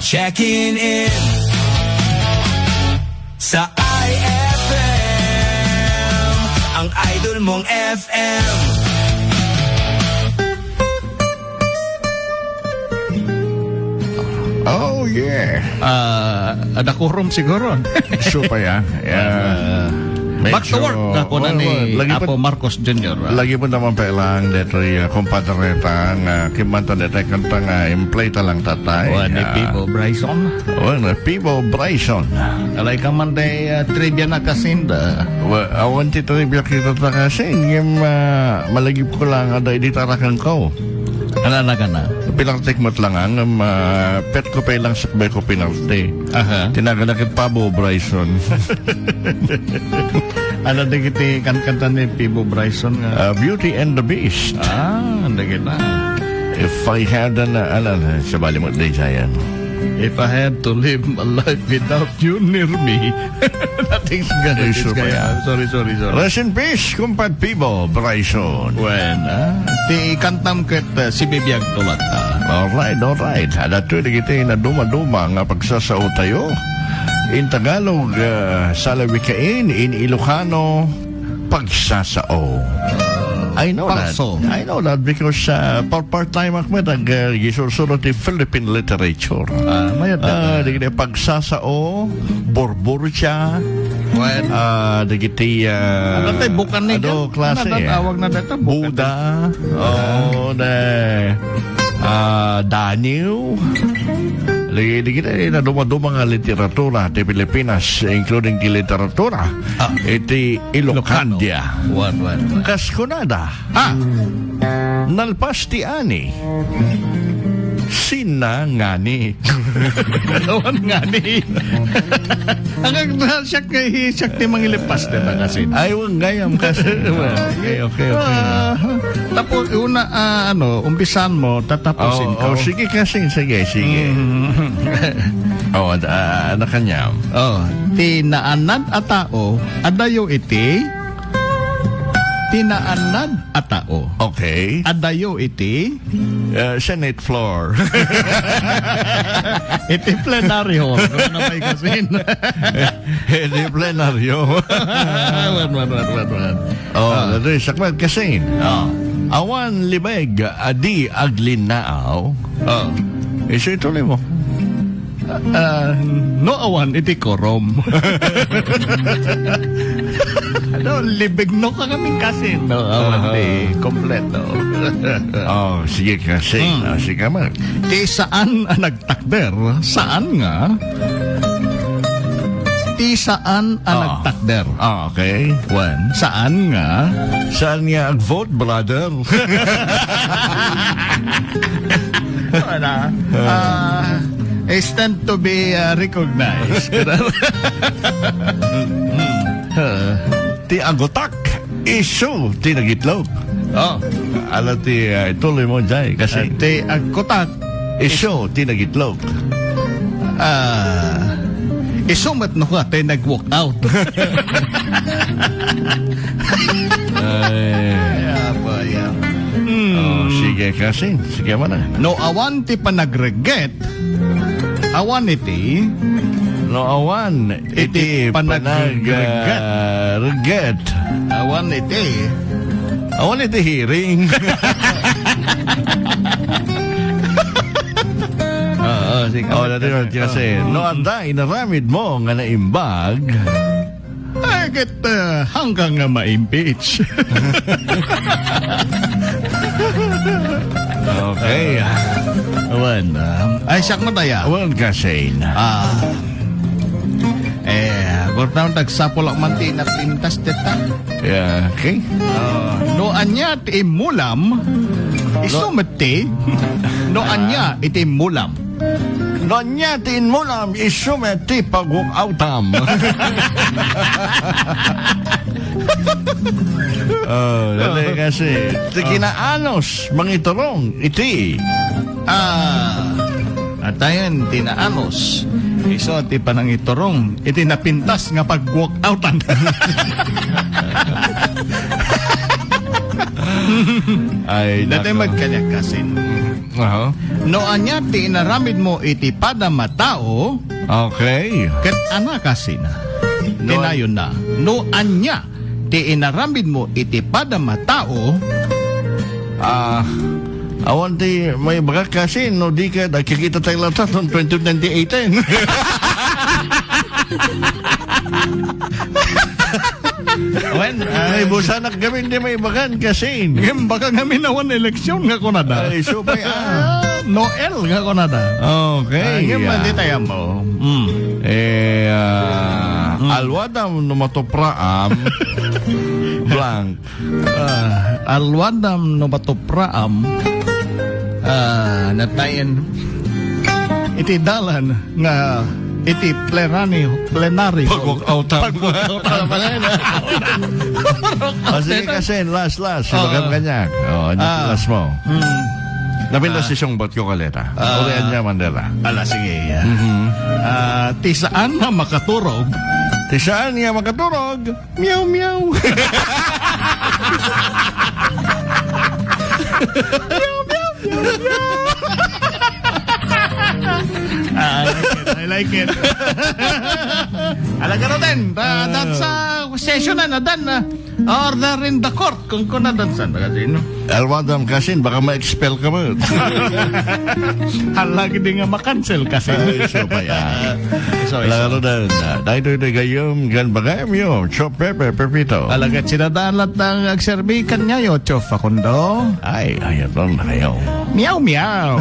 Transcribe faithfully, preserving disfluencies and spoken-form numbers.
Checking in sa I F M, ang idol mong F M. Oh, yeah. Ah, ada quorum siguro. Supaya. Yeah. Ah, back to medyo, work, ako na well, ni well, lagi pa, Apo Marcos Junior, ah. Lagi pa naman pa ilang detoy, ah, kumpadre ta nga, ah, kimanta detoy kanta nga, ah, implay ta lang tatay, ah. Ni Pibo Bryson. Well, ni Pibo Bryson. Alay ka man day, ah, trivia na kasinda. Well, awan ti trivia kita ta kasin, ngem, ah, malagip ko lang, ah, day di tarakan ko. Ano na ka na? Pinartik met lang, ah, ngem, ah, pet ko pa ilang sakbay ko pinarte. Aha. Tinaga na ket Pabo Bryson. Ano dagiti kankanta ni Pibo Bryson nga? Ah, Beauty and the Beast. Ah, dagita. If I had an, ah, ano, ano, sa bali mo, day, Zion. If I had to live my life without you near me. Nothing's gonna Ay, change super, kaya. Ah. Sorry, sorry, sorry. Rest in peace, Kumpad Pibo Bryson. Well, ah, ti kantam ket, ah, si Bibiag Tulat, ah. Alright, alright. Adda toy dagiti naduma-duma nga pagsasao tayo. In Tagalog, ah, salawikain, in Ilocano, pagsasao. I know that. Palso. I know that because, ah, par-, part-time ak met ag, ah, gisursurat ti Philippine literature. Ah, mayat Ah, dagiti pagsasao, burburcha, Wen. Ah, dagiti, ah, Ano tayo, bukan ni adu, Jan? Klase, Ano eh. Tawag na dito? Bukan Buda, ni- oo, ne, ah, Daniw. Lagi, lagi na, eh, naduma-duma nga literatura ti Pilipinas, including ti literatura Ah. iti Ilocandia. Ilocano. Wan, wan, wan. Kas kunada, Ah! Nalpas ti ani. Sina ngani? Awan ngani. Ang, ang, siak nga, siak ti mangilipas, di ba, kasi? Ay, wag gayam kasi. Well, Okay, okay, okay. Ah, tapos, una, ah, ano, umpisan mo, tatapusin Oo, ko. Oo, sige kasi, sige, sige. Mm. Oo, ah, ano kanya? Oh, ti naanad a tao, adayo iti Ti naanad a tao. Okay. Adayo iti Uh, Senate floor. Iti plenaryo. Ano pa'y kasin? Iti plenaryo. Wan, wan, wan, wan, wan. Oh, Ah. Ito yung sakmat kasin. Ah. Awan libeg a di aglinaaw. Ah. Isu ituloy mo. Ah, no awan iti quorum. Ano, libeg no ka kami kasi, no? Awan Aha. Ti kompleto. Oh, sige kasi. Hmm. Ah, sige, Mark. Ti saan a nagtakder, saan nga? Ti saan a Ah. nagtakder. Ah, okay. Wen, saan nga? Saan nga ag-vote, brother? Wala. Ah, is tend to be, uh, recognized. Ti agutak, isu ti nagitlog. Oh. Ala ti, uh, ituloy mo, Jay, kasi Ah, ti agutak, isu ti nagitlog. Ah, isu met no ka, ti nag-walk out. Ay. Ay, apa, ya. Hmm. Oh, sige, kasi. Sige, mana. No awan ti panagregget, awan iti No awan iti Iti panag-, panag-, ah, regret. Awan iti. Awan iti hearing. Oo, sige. Oh, dati man kasi, no adda inaramid mo nga naimbag, Ay, ket, ah, hanggang nga ma-impeach. Okay. Wen, ah, ay, siak mo tayo. Wen, kasin. Ah, eh, kurtaon, tagsapulak man ti napintas deta. Yeah, okay. Ah, no ania ti immulam, isu met ti. No ania iti immulam. No ania ti immulam, isu met ti pagwak-outam. Oh, dali kasi. Ti kinaanus, mangiturong, iti. Ah, atayen ti naanus. Isu ti panangiturong, iti napintas nga pagwak-outan. Ay, Dati nako. Magkanya, Kasin. Aha. No ania ti inaramidmo iti padam a tao, Okay. Ket ana, Kasin. No an- Tinayonna. No ania ti inaramidmo iti padam a tao, Ah, awan ti maibagak, Kasin, no di ket agkikita tayo latta ton twenty twenty-eight. Wen, ah, May busanak gamin di maibagan, Kasin. Ngem baka ngamin awan eleksyon nga kunada. Ay, supay, ah. Noel nga kunada. Okay, Ah, ngem ah. Di tayo mo. Mm. Eh, ah, Mm. Alwadam no matupraam, blank. Ah, alwadam no matupraam, ah, natayen iti dalan nga iti plenary, plenary hall. Pag-walk out am. Pag-walk out am. Ah, sige, Kasin, last, last. Ah. Ibagam kaniak. Oh, ano Ah. Last mo? Mm. Napintas Ah. ti sungbat ko, kaleta. Ah. Urian niya, Mandela. Ala, sige, yeah. Mhm. Ah, ti saan nga makaturog. Ti saan nga makaturog? Meow, meow. Meow, meow, meow, meow. Ah, I like it. I like it. Ala ka natin. Ah, that's, ah, session na, na done, ah. Order in the court. Kung kuna dan san, Kasin. Alwadam, Kasin, baka ma-expel ka mo. Halagi di nga makancel, Kasin. Ay, so pa yan. So, Lalo so. Na, na, dahil ito, ito, gayom, gan bagay mo, chop, pepe, pepito. Alagat sinadaan lahat ng agserbi kanyayo, chop, Facundo. Ay, ay, ito na kayo. Meow, meow.